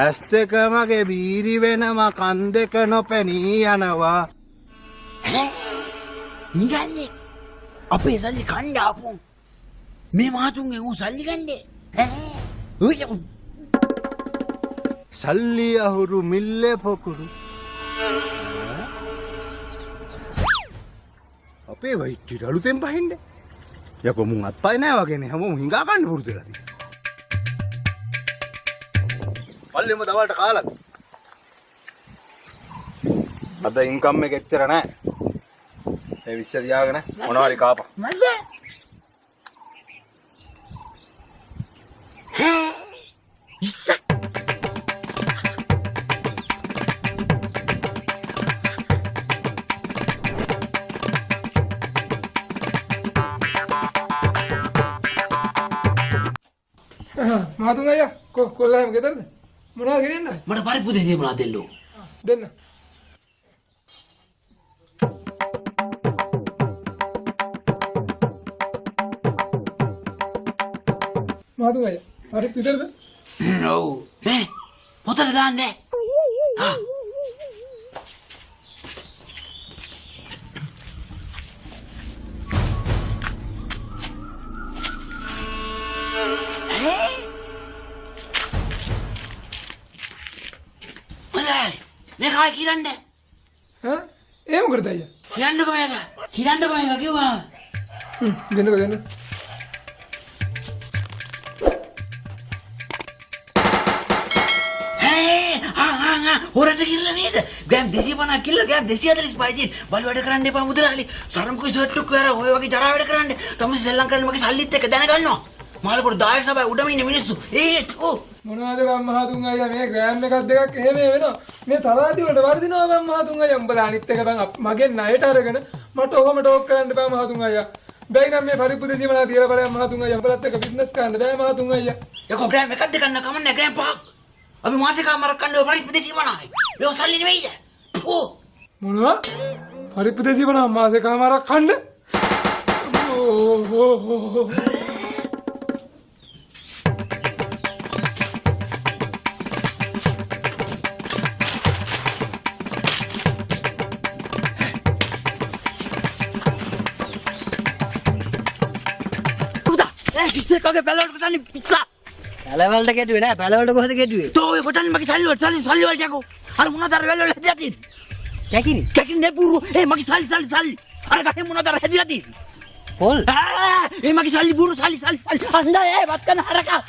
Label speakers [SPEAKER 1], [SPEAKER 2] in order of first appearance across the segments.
[SPEAKER 1] ඇස් දෙක මගේ බීරි වෙනවා, කන් දෙක නොපෙනී යනවා.
[SPEAKER 2] නිකන්නේ අපේ සල්ලි කණ්ඩ ආපු මේ මහතුන්ගේ ඌ සල්ලි කණ්ඩේ. ඈ ඔය
[SPEAKER 1] සල්ලි අහුරු මිල්ලේ පොකුරු. අපේ වයිට්ටිට අලුතෙන් බහින්න. යකෝ මුන් අත්පය නෑ වගේනේ, හැමෝම හිඟා ගන්න පුරුදු වෙලා තියෙන්නේ. පල්ලෙම දවල්ට කාලාද? අද ඉන්කම් එක එච්චර නෑ. ඒ විශ්ස තියාගෙන මොනවා හරි කාපන්.
[SPEAKER 2] මල්ලේ ඉස්ස
[SPEAKER 3] මහතුන් අයියා කොල්ලා එහෙම ගෙදරද? මොනවද ගෙනියන්න?
[SPEAKER 2] මට පරිප්පු දෙසිය මොනවද දෙන්නෝ?
[SPEAKER 3] දෙන්න. මහතුන් අයියා පරිප්පු විතරද?
[SPEAKER 2] ඔව්. මේ පොතට දාන්නේ. මොදාලි මේ කායි කිරන්නේ?
[SPEAKER 3] ඈ ඒ මොකටද අයියා?
[SPEAKER 2] හිරන්නකෝ මේක. හිරන්නකෝ මේක කිව්වා.
[SPEAKER 3] හ්ම් දෙන්නකෝ දෙන්න.
[SPEAKER 2] හේ ආ ආ ආ හොරට කිරලා නේද? ග්‍රෑම් 250 කිල්ල ග්‍රෑම් 245 තියෙන. බලු වැඩ කරන්න එපා මුදලාලි. සරම්කුයි සර්ට් එකක් අර ඔය වගේ ජරා වැඩ කරන්න. තමසි සෙල්ලම් කරන්න මගේ සල්ලිත් එක්ක දැනගන්නවා. මාළකොට දායක සභාවේ උඩම ඉන්න මිනිස්සු. ඒ ඔව්.
[SPEAKER 3] මොනවද බං මහතුන් අයියා මේ ග්‍රෑම් එකක් දෙකක් එහෙම වෙනවා. මේ තරාදි වලට වර්ධිනවා බං මහතුන් අයියා. උඹලා අනිත් එක බං මගෙන් ණයට අරගෙන මට ඔහොම ටෝක් කරන්න එපා මහතුන් අයියා. බැයි නම් මේ පරිප්පු 250 තියලා බලයන් මහතුන් අයියා. උඹලත් එක්ක බිස්නස් කරන්න බෑ මහතුන් අයියා.
[SPEAKER 2] යකෝ ග්‍රෑම් එකක් දෙකක් නෑ කමන්නේ ග්‍රෑම් පහක්. අපි මාසෙකමාරක් කන්නේ ඔය පරිප්පු 250යි. මේව සල්ලි නෙවෙයිද? ඕ
[SPEAKER 3] මොනවා? පරිප්පු 250 මාසෙකමාරක් කන්න? ඕ
[SPEAKER 2] පුතා ඒ කිස්සෙක් වගේ පැලවලට කොටන්නේ පිස්සා.
[SPEAKER 4] පැලවලට ගැටුවේ නෑ, පැලවලට කොහෙද ගැටුවේ?
[SPEAKER 2] තෝ ඔය කොටන්නේ මගේ සල්ලි වලට, සල්ලි සල්ලි වලට යකෝ. අර මොනවද අර වැල් වල හැදිලා තියෙන්නේ?
[SPEAKER 4] කැකිරි.
[SPEAKER 2] කැකිරි නේ පුරු. ඒ මගේ සල්ලි සල්ලි සල්ලි. අර ගහේ මොනවද අර හැදිලා තියෙන්නේ?
[SPEAKER 4] පොල්.
[SPEAKER 2] ආ, ඒ මගේ සල්ලි බුරු සල්ලි සල්ලි සල්ලි. අඬා ඒ වත් කරන හරකා.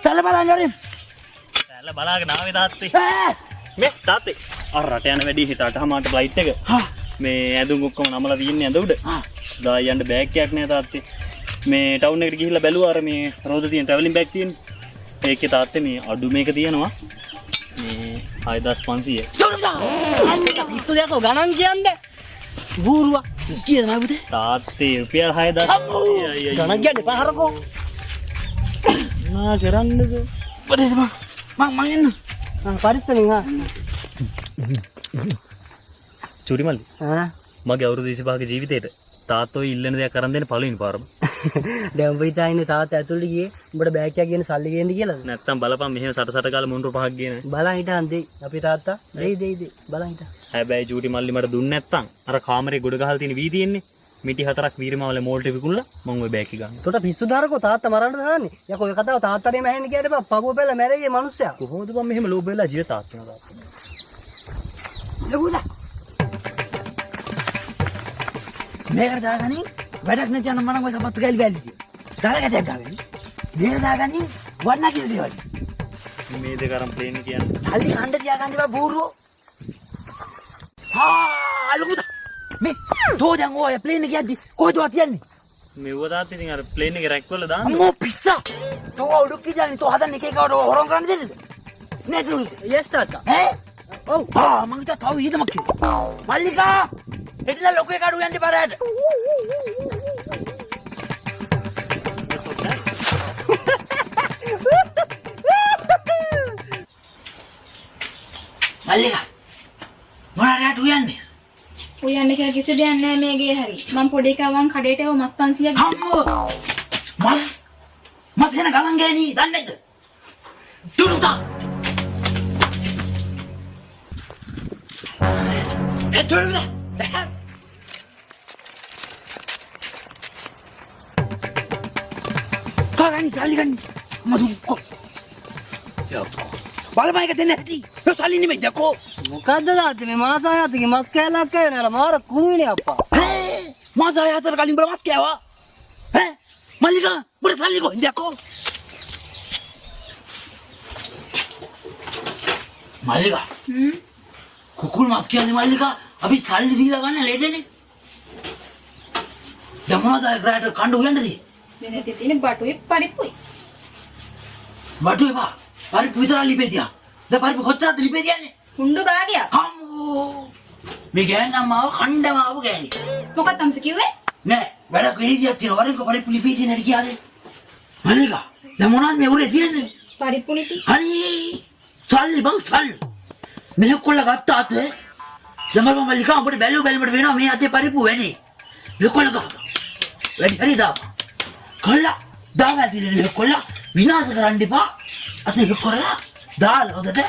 [SPEAKER 2] සල්ල බලන්න හරි.
[SPEAKER 5] පැල බලාගෙන ආවේ තාත්තේ.
[SPEAKER 2] ඈ
[SPEAKER 5] මේ තාත්තේ අර රට යන වැඩි හිට අටහමාරට ෆ්ලයිට් එක.
[SPEAKER 2] හා
[SPEAKER 5] මේ ඇඳුම් ඔක්කොම නමලා තියෙන්නේ ඇඳ උඩ.
[SPEAKER 2] හා
[SPEAKER 5] දා යන්න බෑග් එකක් නෑ තාත්තේ. මේ ටවුන් එකට ගිහිල්ලා බැලුවා අර මේ රෝද තියෙන ට්‍රැවලින් බෑග් තියෙන්නේ. ඒකේ තාත්තේ මේ අඩු මේක තියෙනවා. මේ 6500.
[SPEAKER 4] පිස්සු දෙයක්ෝ ගණන් කියන්නේ. බූරුවා.
[SPEAKER 2] කීයද මගේ පුතේ?
[SPEAKER 5] තාත්තේ රුපියල් 6500.
[SPEAKER 4] ගණන් කියන්න එපා හරකෝ.
[SPEAKER 5] නා කරන්නද?
[SPEAKER 2] පුතේ මං මං මං එන්න.
[SPEAKER 4] ආ පරිස්සමින් ආ.
[SPEAKER 5] චුටි මල්ලි
[SPEAKER 4] ආ
[SPEAKER 5] මගේ අවුරුදු 25ක ජීවිතේට තාත්තෝ ඉල්ලන දෙයක් අරන් දෙන්න පළවෙනි පාරම.
[SPEAKER 4] දැන් උඹ හිතා ඉන්නේ තාත්තා ඇතුළට ගියේ උඹට බෑග් එකක් ගෙන සල්ලි ගේන්න කියලාද?
[SPEAKER 5] නැත්තම් බලපන් මෙහෙම සට සට ගාලා මොන්රු පහක් ගේන.
[SPEAKER 4] බලන් හිටන් දෙයි අපේ තාත්තා දෙයි දෙයි දෙයි බලන් හිටන්.
[SPEAKER 5] හැබැයි චූටි මල්ලි මට දුන්නේ නැත්තම් අර කාමරේ ගොඩ ගහලා තියෙන වී තියෙන්නේ මිටි හතරක් වීරමාවල මෝල්ට විකුණලා මං ඔය බෑග් එක ගන්නවා.
[SPEAKER 4] තොට පිස්සු දාරකෝ තාත්තා මරන්න දාන්නේ. යකෝ ඔය කතාව තාත්තටම ඇහෙන්න කියන්න එපා. පපුව පෙරලා මැරෙයි ඒ මනුස්සයා.
[SPEAKER 5] කොහොමද බං මෙහෙම ලෝභ වෙලා ජීවිත තාත්තා වෙනවා තාත්තා?
[SPEAKER 2] ලොකුදා මේකට දාගනින් වැඩක් නැති යන මනම් ඔය සපත්තු කැලි බැලි කිය. දාලා ගැටයක් ගාගනින්. මේකට දාගනින් වඩනා කියලා දේවල්.
[SPEAKER 5] මේ දෙක අරන් ප්ලේන් එක යන්න.
[SPEAKER 2] සල්ලි කණ්ඩ තියාගන්න එපා බූරුවෝ. හා ලොකුදා මේ තෝ දැන් ඔය ප්ලේන් එක යද්දි කොහෙද ඔයා තියන්නේ?
[SPEAKER 5] මෙව්ව තාත්තා ඉතින් අර ප්ලේන් එකේ රැක් වල දාන්න.
[SPEAKER 2] අම්මෝ පිස්සා. තෝ උඩුක්කි જાන්නේ තෝ හදන්නේ එක එකවට හොරන් කරන්න දෙන්නද? නේද උඩු?
[SPEAKER 4] යස් තාත්තා.
[SPEAKER 2] ඈ? ඔව්. ආ මං හිතුවා තව විහිදමක් කියලා. මල්ලිකා හෙටලා ලොකු එකාට උයන්න එපා රැට. මල්ලිකා මොන රැට උයන්නේ?
[SPEAKER 6] උයන්න කියලා කිසි දෙයක් නෑ මේ ගේ හරි. මං පොඩි එකා වන් කඩේට එව මස් 500ක්
[SPEAKER 2] අම්මෝ මස් මස් එන ගණන් ගෑණි දන්නේ නැද්ද? තුරුතා ඇතුළට. කාගනි සල්ලි ගන්න. මතු කො. යකෝ. බලපන් එක දෙන්න ඇති. ඔය සල්ලි නෙමෙයි යකෝ.
[SPEAKER 4] මොකද්ද තාත්තේ මේ මාස හයකින් මස් කෑල්ලක් කෑවේ නෑ අර මාර කුණුයිනේ අප්පා.
[SPEAKER 2] හේ මාස හය හතර කලින් උඹලා මස් කෑවා. ඈ මල්ලිකා උඹට සල්ලි කොහෙන්ද යකෝ? මල්ලිකා.
[SPEAKER 6] හ්ම්.
[SPEAKER 2] කුකුල් මස් කියන්නේ මල්ලිකා අපි සල්ලි දීලා ගන්න ලෙඩනේ. දැන් මොනවද ආයේ රැට කණ්ඩ උයන්නද?
[SPEAKER 6] වෙන තියෙන බටුයි පරිප්පුයි.
[SPEAKER 2] බටු එපා. පරිප්පු විතරක් ලිපේ තියා. දැන් පරිප්පු කොච්චරද ලිපේ තියන්නේ?
[SPEAKER 6] හුඬු භාගයක්.
[SPEAKER 2] හම්බෝ. මේ ගෑනනම් ආව කණ්ඩම ආව ගෑණි.
[SPEAKER 6] මොකක්ද අම්ස කිව්වේ?
[SPEAKER 2] නෑ වැඩක් වෙලිදියක් තියෙනවා. වරින්ක පරිප්පු ලිපේ තියෙන හැටි කියාදේ. මල්ලිකා දැන් මොනවද මේ උරේ තියෙන්නේ?
[SPEAKER 6] පරිප්පු නිති.
[SPEAKER 2] හරි. සල්ලි බං සල්ලි. මෙහෙ කොල්ල ගත්ත අතේ දැන් බලපන් මල්ලිකා උඹට බැලුව බැලුවට වෙනවා මේ අතේ පරිප්පු වැඩි. මෙහෙ කොල්ල ගහපන්. වැඩි හරි දාපන්. කොල්ල දාලා තියෙන මෙහෙ කොල්ල විනාශ කරන්න එපා. අතේ මෙහෙ කොල්ල දාලා හොඳට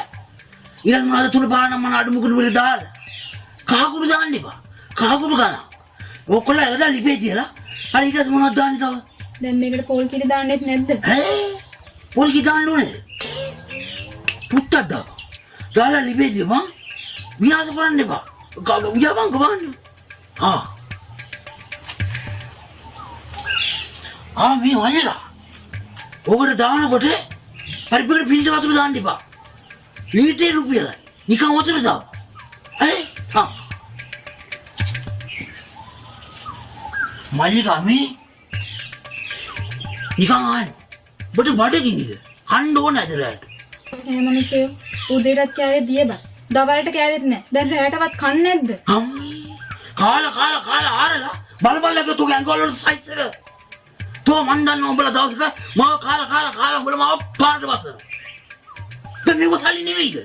[SPEAKER 2] ඊළඟ මොනවද තුන පහ නම් මොන අඩු මුකුඩු වල දාලා කහකුඩු දාන්න එපා. කහකුඩු ගන්න. ඔය කොල්ල එලා ලිපේ තියලා හරි ඊට පස්සේ මොනවද දාන්නේ තව?
[SPEAKER 6] දැන් මේකට පොල් කිරි දාන්නෙත් නැද්ද?
[SPEAKER 2] ඈ පොල් කිරි දාන්න ඕනේ. පුත්තක් දාපන්. දාලා ලිපේ තියපන්. විනාශ කරන්න එපා. උයපන් ගවන්න. ආ ආ මේ වයලා. ඔකට දානකොට පරිප්පුවකට පිළිස වතුර දාන්න එපා. ලීටරේ රුපියලයි. නිකන් වතුර දාපන්. ඈ ආ මල්ලිකා මේ නිකන් ආන්න. ඔබට බඩගිනිද? කන්න ඕන අද රැට.
[SPEAKER 6] ඈ මිනිස්සු උදේටත් කෑවේ දියබත්. දවල්ට කෑවෙත් නෑ. දැන් රැටවත් කන්නේ නැද්ද?
[SPEAKER 2] අම්මේ කාලා කාලා කාලා ආරලා බලපල්ලක තුගේ ඇඟවල වල සයිස් එක. තෝ මන් දන්නවා උඹලා දවසක මාව කාලා කාලා කාලා උඹලා මාව පාරට බස්සනවා. දැන් මේක සල්ලි නෙවෙයිද?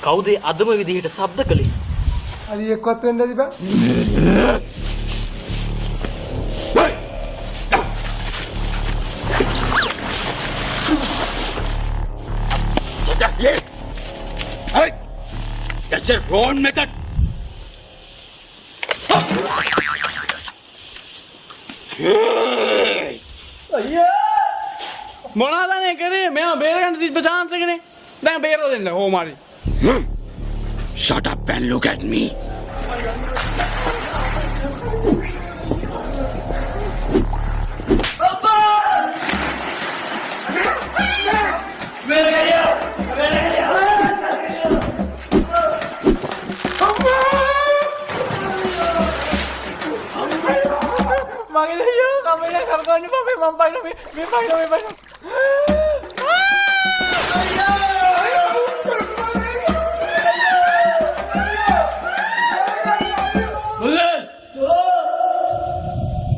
[SPEAKER 7] කවුද ඒ අදම විදිහට ශබ්ද කළේ?
[SPEAKER 3] අලි එක්වත් වෙන්න ඇති බං.
[SPEAKER 8] Hey! That's a wrong method.
[SPEAKER 3] මොනවද අනේ කරේ? මෙයා බේරගන්න තිබ්බ චාන්ස් එකනේ. දැන් බේරලා දෙන්න කොහොම හරි.
[SPEAKER 8] Shut up and look at me.
[SPEAKER 3] මගේ දෙයියෝ කමෙන් කරකවන්න එපා මේ මං පයින් මේ මේ පයින් මේ පයින්.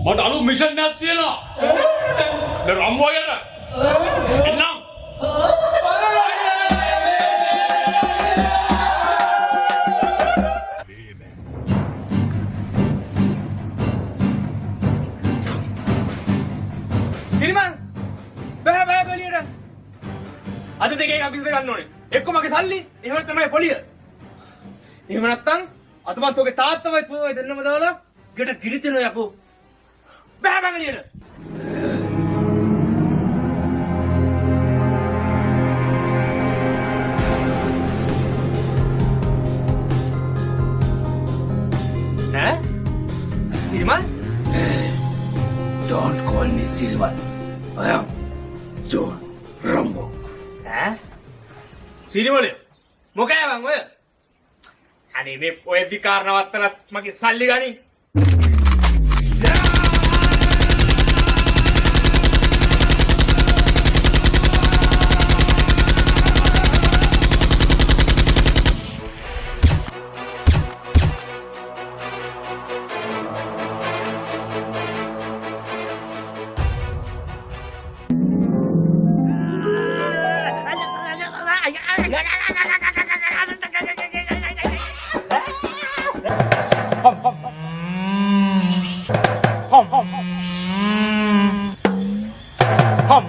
[SPEAKER 8] මට අලුත් මිෂන් එකක් තියෙනවා. දැන් රම්බෝ ගැන. එන්නම්.
[SPEAKER 3] සිරිමන් බෑ බෑ ගලියට. අද දෙකෙන් අපි ඉඳ ගන්න ඕනේ. එක්ක මගේ සල්ලි, එහෙම නැත්නම් මගේ පොලිය. එහෙම නැත්නම් අද මං තෝගේ තාත්තමයි තුමයි දෙන්නම දාලා ගෙට ගිරි තියනවා යකෝ. බෑ බෑ ගලියට. ඈ? සිරිමන්?
[SPEAKER 1] Don't call me Silvan. I am John Rambo.
[SPEAKER 3] ඈ? සිරිමලේ මොකෑ බං ඔය? අනේ මේ ඔය විකාර නවත්තලත් මගේ සල්ලි ගනි.
[SPEAKER 8] හම්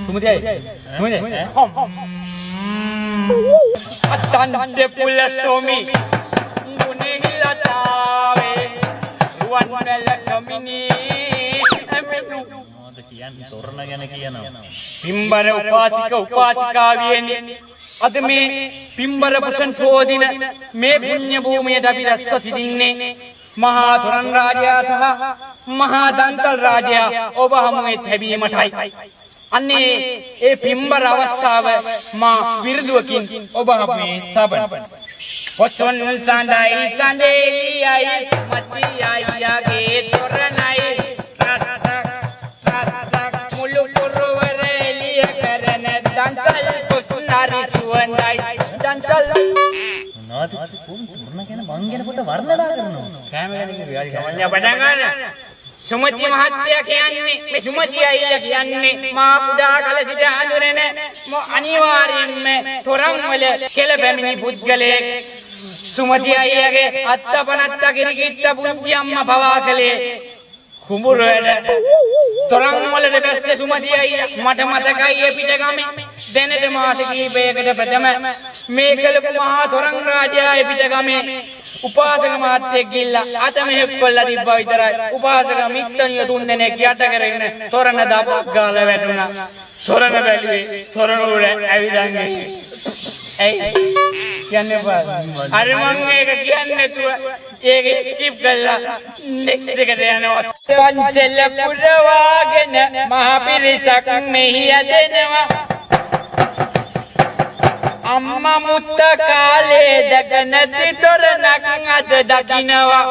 [SPEAKER 8] සුමති අය සුමති හම් අතන්දේ පුල සෝමි ගුණෙහිලතාවේ රුවන් වැල කමිනී ඇමෙනු.
[SPEAKER 5] මොනවද කියන්නේ තොරණ ගැන කියනවා.
[SPEAKER 8] පින්බර උපාසික උපාසිකාවියනි, අද මේ පින්බර පුෂන් පෝදින මේ පුණ්‍ය භූමියට අපි රැස්ව සිටින්නේ මහා තොරන් රාජයා සහ මහා දන්සල් රාජයා ඔබ හමුවේ තැබීමටයි. අන්නේ ඒ පින්බර අවස්ථාව මා විරුදුවකින් ඔබ හමුවේ තබන. පොසොන් සඳයි සඳේලියයි සුමති අයියාගේ තොරණයි රටක් රටක් මුළු පුරවර එළිය කරන දන්සල් කුස්නාරි සුවඳයි දන්සල්.
[SPEAKER 5] මොනවද තොරණ ගැන මං ගැන පොත වර්ණනා කරනවා.
[SPEAKER 8] කෑම ගැන කිව්වේ හරි කමන්නේ පටන් ගන්න. සුමති මහත්තයා කියන්නේ මේ සුමති අයියා කියන්නේ මා කුඩා කල සිට හඳුනන අනිවාර්යෙන්ම තොරන් වල කෙළ පැමිණි පුද්ගලයෙක්. සුමති අයියාගේ අත්තපනත්ත කිරිකිත්ත පුංචි අම්මා පවා කළේ කුඹුර වැඩ. තොරන් වලට බැස්සේ සුමති අයියා. මට මතකයි ඒ පිට ගමේ දැනට මාස කිහිපයකට ප්‍රථම මේ කළපු මහා තොරන් රාජයා ඒ පිට ගමේ උපාසක මහත්තයෙක් ගිහිල්ලා අත මෙහෙක් කොල්ලා තිබ්බා විතරයි. උපාසක මිත්තනිය තුන් දෙනෙක් යට කරගෙන තොරණ දපක් ගාලා වැටුණා. තොරණ බැලුවේ තොරණ උඩ ඇවිදන් ගියේ. ඇයි කියන්න එපා. අර මං ඒක කියන්නේ නැතුව ඒක ස්කිප් කරලා නෙක්ස්ට් එකට යනවා. පන්සල පුරවාගෙන මහ පිරිසක් මෙහි ඇදෙනවා. අම්මා මුත්ත කාලේ දැක නැති තොරණක් අද දකින්නවා.